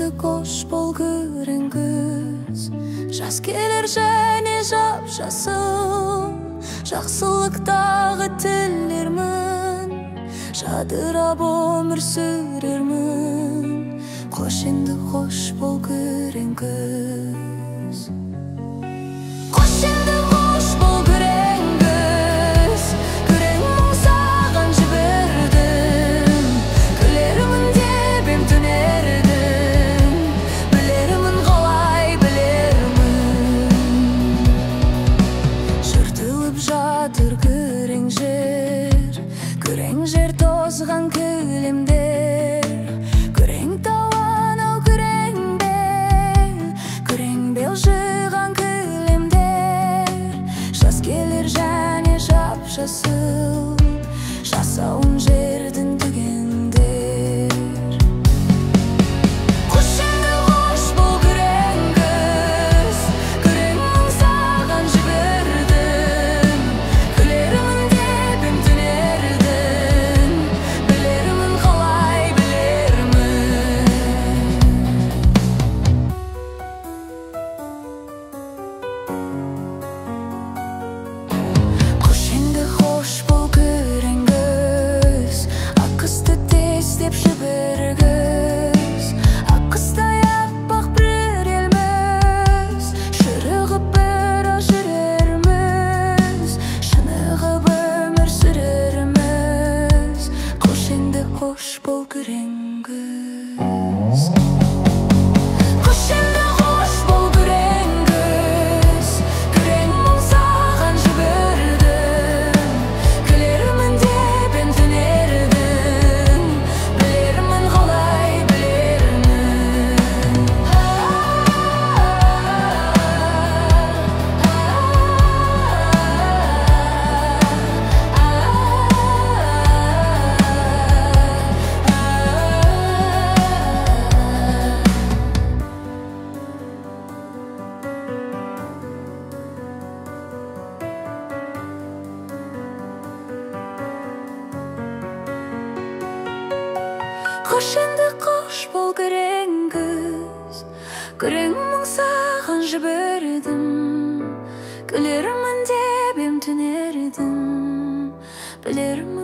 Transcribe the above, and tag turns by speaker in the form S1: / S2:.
S1: енді қош бол күрең күз. Жас келер және жап-жасыл, жақсылық тағы тілермін, жадырап өмір сүрермін. Қош енді қош бол күрең күз. Қош енді қош бол күрең күз, күрең мұң саған жібердім. Күлермін деп ем түнердің, білермін қалай білермін. Жыртылып жатыр күрең жер, күрең жер тозған кілемдер. Күрең тау анау күрең бел, күрең бел жиған кілемдер. Жас келер және жап-жасыл, жасауын жердің түгендер. Қош енді қош бол күрең күз, күрең мұң саған жібердім. Күлермін деп ем түнердің, білермін қалай білермін. Қош енді қош бол күрең күз, ақ қысты тездеп жібергіз. Ақ қыстай аппақ бір елміз, шырығып бірақ жүрерміз, шынығып өмір сүрерміз. Қош енді қош бол күрең күз. Қош енді қош бол күрең күз, күрең мұң саған жібердім. Күлермін деп ем түнердің, білермін қалай білермін. Қош енді қош бол күрең күз, күрең мұң саған жібердім. Күлермін деп ем түнердің, білермін.